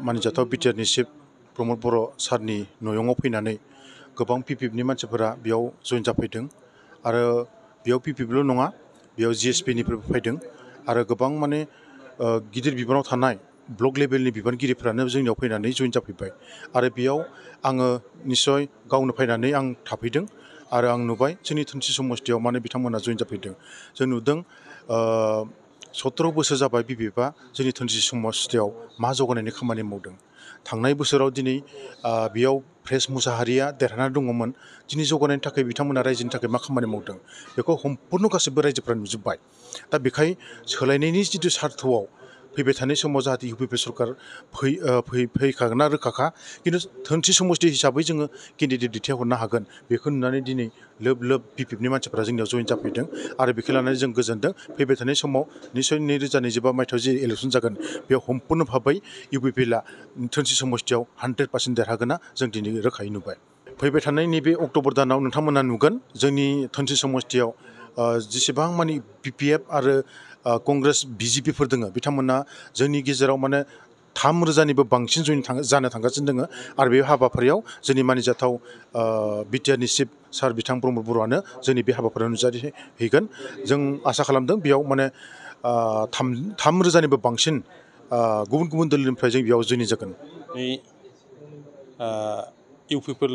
मानिजाथाव बिटिआरनि चिफ प्रमद बर' सारनि न'यङाव फैनानै गोबां पिपिएफनि मानसिफोरा बेयाव जइन जाफैदों आरो बेयाव पिपिएफल' नङा बेयाव जिएसपिनिफ्रायबो फैदों आरो गोबां माने गिदिर बिबानाव थानाय ब्लक लेभेलनि बिबानगिरिफ्रानो जोंनियाव फैनानै जइन जाफैबाय आरो बेयाव आङो निस्सय गावनो फैनानै आं थाफैदों आरो आं नुबाय जोंनि धोनस्रि समस्थियाव माने बिथांमोना जइन जाफैदों जों नुदों 17 बोसोर जाबाय पिपिएफआ जोंनि धोनस्रि समस्थियाव मा जौगानायनि खामानि मावदों थांनाय बोसोराव दिनै बेयाव प्रेस मुसाहारिया देरहानानै दङमोन दिनै जौगानायनि थाखाय बिथांमोना रायजोनि थाखाय मा खामानि मावदों बेखौ सम्पुर्ण गासैबो रायजोफ्रा नुजोब्बाय दा बेखाय सोलायनायनि जिथु सार्थआव फैबाय थानाय समाव जाहाथे इउपिपि सरकार फैखागोना रोखाखा खिन्थु धोनस्रि समस्ति हिसाबै जोङो केन्डिडेट दैथायहरनो हागोन बेखौ नुनानै दिनै लोब लोब पिपिएफनि मानसिफ्रा जोंनियाव जइन जाफैदों आरो बेखौ लानानै जों गोजोनदों फैबाय थानाय समाव निस्सय 2025 मायथाइयाव जि इलेक्सन जागोन बेयाव सम्पुर्ण भाबै इउपिपिएलआ धोनस्रि समस्तियाव 100% देरहागोना जों दिनै रोखायै नुबाय फैबाय थानाय नैबे अक्ट'बर दानाव नोंथांमोना नुगोन जोंनि धोनस्रि समस्तियाव जेसेबां मानि पिपिएफ आरो कंग्रेस बिजेपिफोर दङ बिथांमोना जोंनि गेजेराव माने 3,000निबो बांसिन जानो थांगासिनो दङ आरो बे हाबाफारियाव जोंनि मानिजाथाव बिटिआरनि चिफ सार बिथां प्रमद बर'आनो जोंनि बे हाबाफारियाव नुजाथिहैगोन जों आसा खालामदों बेयाव माने 3,000निबो बांसिन गुबुन गुबुन दोलोनिफ्राय जों बेयाव जइन जागोन इउपिपिएल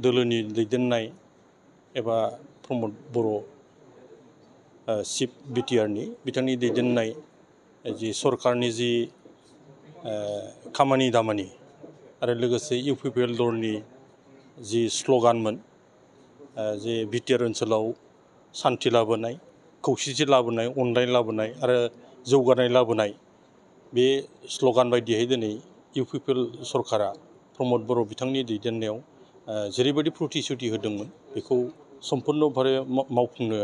दोलोनि दैदेननाय एबा प्रमद बर' चिफ बिटिआरनि बिथांनि दैदेननाय जि सरकारनि जि खामानि दामानि आरो लोगोसे इउपिपिएल दलनि जि स्ल'गानमोन जे बिटिआर ओनसोलाव सान्थि लाबोनाय खौसेथि लाबोनाय अनलायनाय लाबोनाय आरो जौगानाय लाबोनाय बे स्ल'गान बायदियै दिनै इउपिपिएल सरकारा प्रमद बर' बिथांनि दैदेननायाव जेरैबायदि प्रतिश्रुति होदोंमोन बेखौ सम्पुर्ण भाबै मावफुंनो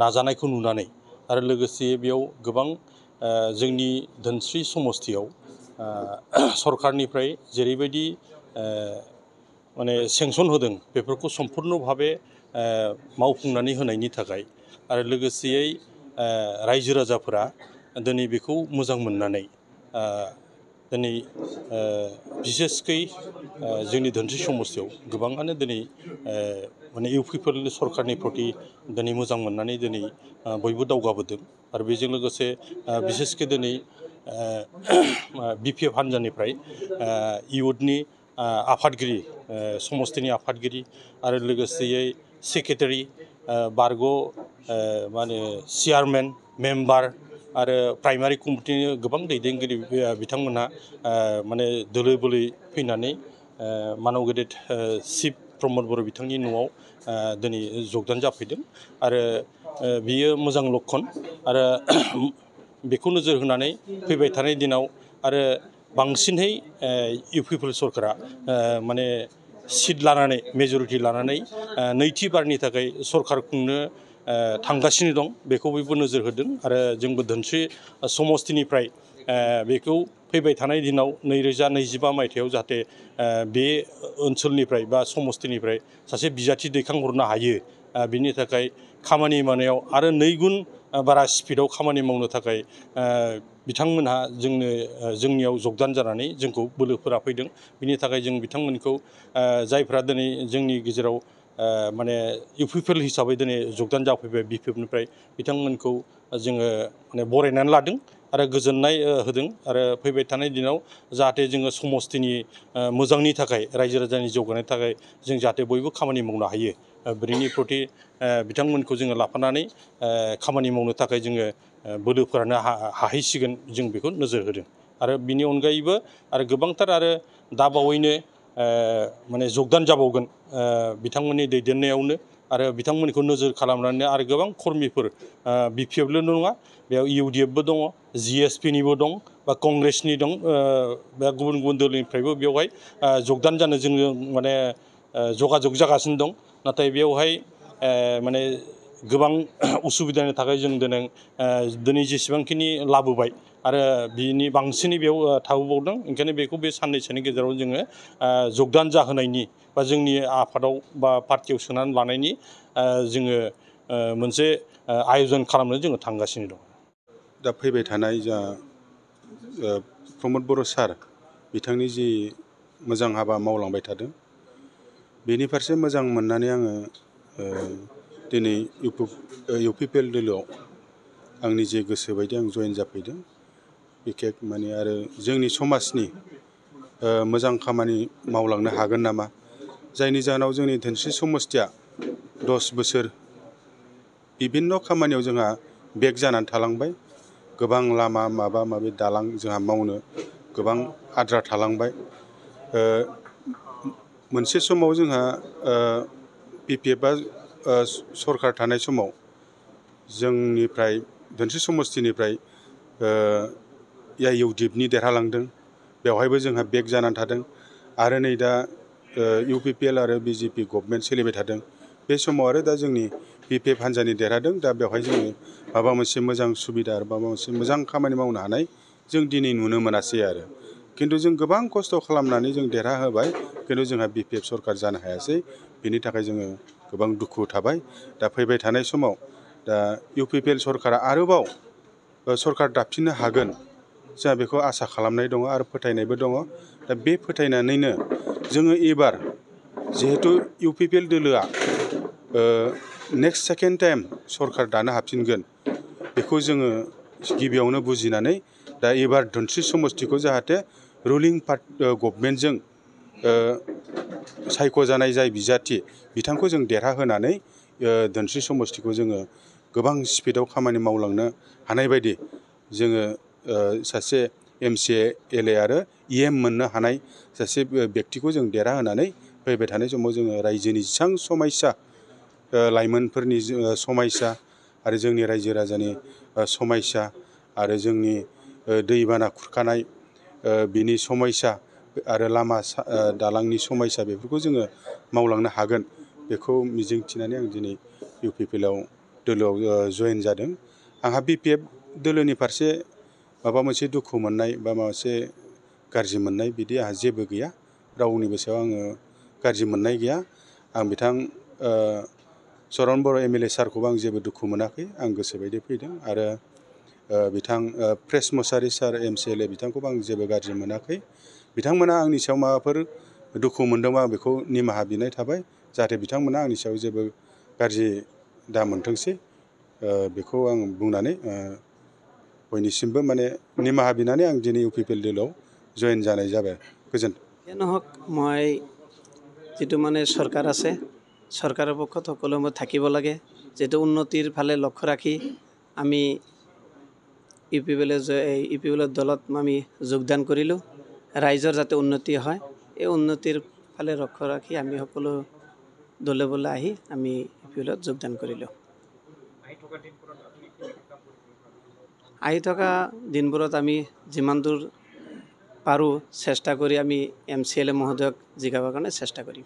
नाजानायखौ नुनानै आरो लोगोसे बेयाव गोबां जोंनि धोनस्रि समस्तियाव सरकारनिफ्राय जेरैबायदि माने सेंसन होदों बेफोरखौ सम्पुर्ण भाबै मावफुंनानै होनायनि थाखाय आरो लोगोसेयै रायजो राजाफोरा दिनै बेखौ मोजां मोननानै दिनै बिसेसकै जोंनि धोनस्रि समस्तियाव गोबाङानो दिनै माने इउपिपिएल सरकारनि प्रति दिनै मोजां मोननानै दिनै बयबो दावगाबोदों आरो बेजों लोगोसे बिसेसकै दिनै बिपिएफ हान्जानिफ्राय इयुथनि आफादगिरि समस्तिनि आफादगिरि आरो लोगोसेयै सेक्रेटारि बारग' मा होनो चेयारमेन मेम्बार आरो प्राइमारि कमिटिनि गोबां दैदेनगिरि बिथांमोनहा माने दोलो बोलै फैनानै मानव गेदेर चिफ प्रमद बर' बिथांनि न'आव दिनै जगदान जाफैदों आरो बियो मोजां लक्षन आरो बेखौ नोजोर होनानै फैबाय थानाय दिनाव आरो बांसिनहै इउपिपिएल सरकारा माने सिट लानानै मेजरिटि लानानै नैथि बारनि थाखाय सरकार खुंनो थांगासिनो दं बेखौ बयबो नोजोर होदों आरो जोंबो धोनस्रि समस्तिनिफ्राय बेखौ फैबाय थानाय दिनाव 2025 मायथाइयाव जाहाथे बे ओनसोलनिफ्राय बा समस्तिनिफ्राय सासे बिजाथि दैखांहरनो हायो बिनि थाखाय खामानि मावनायाव आरो 2 गुन बारा स्पिडआव खामानि मावनो थाखाय बिथांमोनहा जोंनियाव जगदान जानानै जोंखौ बोलोफोरा फैदों बिनि थाखाय जों बिथांमोनखौ जायफ्रा दिनै जोंनि गेजेराव माने इउपिपिएल हिसाबै दिनै जगदान जाफैबाय बिपिएफनिफ्राय बिथांमोनखौ जोङो माने बरायनानै लादों आरो गोजोननाय होदों आरो फैबाय थानाय दिनाव जाहाथे जोङो समस्तिनि मोजांनि थाखाय रायजो राजानि जौगानायनि थाखाय जों जाहाथे बयबो खामानि मावनो हायो बेनि प्रति बिथांमोनखौ जोङो लाफानानै खामानि मावनो थाखाय जोङो बोलोफोरानो हाहैसिगोन जों बेखौ नोजोर होदों आरो बिनि अनगायैबो आरो गोबांथार आरो दाबावैनो माने जगदान जाबावगोन बिथांमोननि दैदेननायावनो आरो बिथांमोनखौ नोजोर खालामनानै आरो गोबां कर्मिफोर बिपिएफल' नङा बेयाव इउडिएफबो दङ जिएसपिनिबो दं बा कंग्रेसनि दं बा गुबुन गुबुन दोलोनिफ्रायबो बेवहाय जगदान जानो जोङो माने जगाजग जागासिनो दं नाथाय बेवहाय माने गोबां उसुबिदानि थाखाय जों दिनै जेसेबांखिनि लाबोबाय आरो बिनि बांसिनै बेयाव थाबोबावदों ओंखायनो बेखौ बे साननैसोनि गेजेराव जोङो जगदान जाहोनायनि बा जोंनि आफादाव बा पार्टियाव सोनानै लानायनि जोङो मोनसे आयजन खालामनो जोङो थांगासिनो दं। दा फैबाय थानाय जा प्रमद बर' सार बिथांनि जि मोजां हाबा मावलांबाय थादों बेनि फारसे मोजां मोननानै आङो दिनै UPPL दोलोआव आंनि जे गोसो बायदि आं जयेन जाफैदों बिखेक माने आरो जोंनि समाजनि मोजां खामानि मावलांनो हागोन नामा जायनि जाहोनाव जोंनि धोनस्रि समस्तिया 10 बोसोर बिभिन्न खामानियाव जोंहा बेक जानानै थालांबाय गोबां लामा माबा माबि दालां जोंहा मावनो गोबां आद्रा थालांबाय मोनसे समाव जोंहा BPFआ सरकार थानाय समाव जोंनिफ्राय धोनस्रि समस्तिनिफ्राय UDIPनि देरहालांदों बेवहायबो जोंहा बेक जानानै थादों आरो नै दा UPPL आरो BJP गभर्नमेन्ट सोलिबाय थादों बे समाव आरो दा जोंनि BPF हान्जानि देरहादों दा बेवहाय जोङो माबा मोनसे मोजां सुबिदा आरो माबा मोनसे मोजां खामानि मावनो हानाय जों दिनै नुनो मोनासै आरो खिन्थु जों गोबां खस्थ' खालामनानै जों देरहाहोबाय खिन्थु जोंहा BPF सरकार जानो हायासै बिनि थाखाय जोङो गोबां दुखु थाबाय दा फैबाय थानाय समाव दा UPPL सरकारा आरोबाव सरकार दाफिननो हागोन जोंहा बेखौ आसा खालामनाय दङ आरो फोथायनायबो दङ दा बे फोथायनानैनो जोङो एबार जिहेतु UPPL दोलोआ नेक्स्ट सेकेन्ड टाइम सरकार दानो हाफिनगोन बेखौ जोङो गिबियावनो बुजिनानै दा एबार धोनस्रि समस्तिखौ जाहाथे रुलिं गभर्नमेन्टजों सायख'जानाय जाय बिजाथि बिथांखौ जों देरहाहोनानै धोनस्रि समस्तिखौ जोङो गोबां स्पिडआव खामानि मावलांनो हानाय बायदि जोङो सासे MCA LA आरो EM मोननो हानाय सासे बेक्तिखौ जों देरहाहोनानै फैबाय थानाय समाव जोङो रायजोनि जेसां समस्या लाइमोनफोरनि समस्या आरो जोंनि रायजो राजानि समस्या आरो जोंनि दैबाना खुरखानाय बिनि समस्या आरो लामा दालांनि समस्या बेफोरखौ जोङो मावलांनो हागोन बेखौ मिजिंथिनानै आं दिनै UPPL दोलोआव जयेन जादों आंहा BPF दोलोनि फारसे माबा मोनसे दुखु मोननाय बा माबा मोनसे गाज्रि मोननाय बिदि आंहा जेबो गैया रावनिबो सायाव आङो गाज्रि मोननाय गैया आं बिथां चरन बर' MLA सारखौबो आं जेबो दुखु मोनाखै आं गोसो बायदि फैदों आरो बिथां प्रेस मुसाहारि सार MCLA बिथांखौबो आं जेबो गाज्रि मोनाखै बिथांमोना आंनि सायाव माबाफोर दुखु मोनदोंबा आं बेखौ निमाहा बिनाय थाबाय जाहाथे बिथांमोना आंनि सायाव जेबो गाज्रि दा मोनथोंसै बेखौ आं बुंनानै बयनिसिमबो माने निमाहा बिनानै आं दिनै UPPL दोलोआव जयेन जानाय जाबाय गोजोन्थों নহওক মই যিটো মানে চৰকাৰ আছে চৰকাৰৰ পক্ষত সকলো থাকিব লাগে যেটো উন্নতিৰ ফালে লক্ষ্য ৰাখি আমি UPPL দলত আমি যোগদান কৰিলোঁ ৰাইজৰ যাতে উন্নতি হয় এই উন্নতিৰ ফালে লক্ষ্য ৰাখি আমি সকলো দলে বলে আহি আমি UPPL যোগদান কৰিলোঁ আহি থকা দিনবোৰত আমি যিমান দূৰ পাৰোঁ চেষ্টা কৰি আমি MCLA মহোদয়ক জিকাবৰ কাৰণে চেষ্টা কৰিম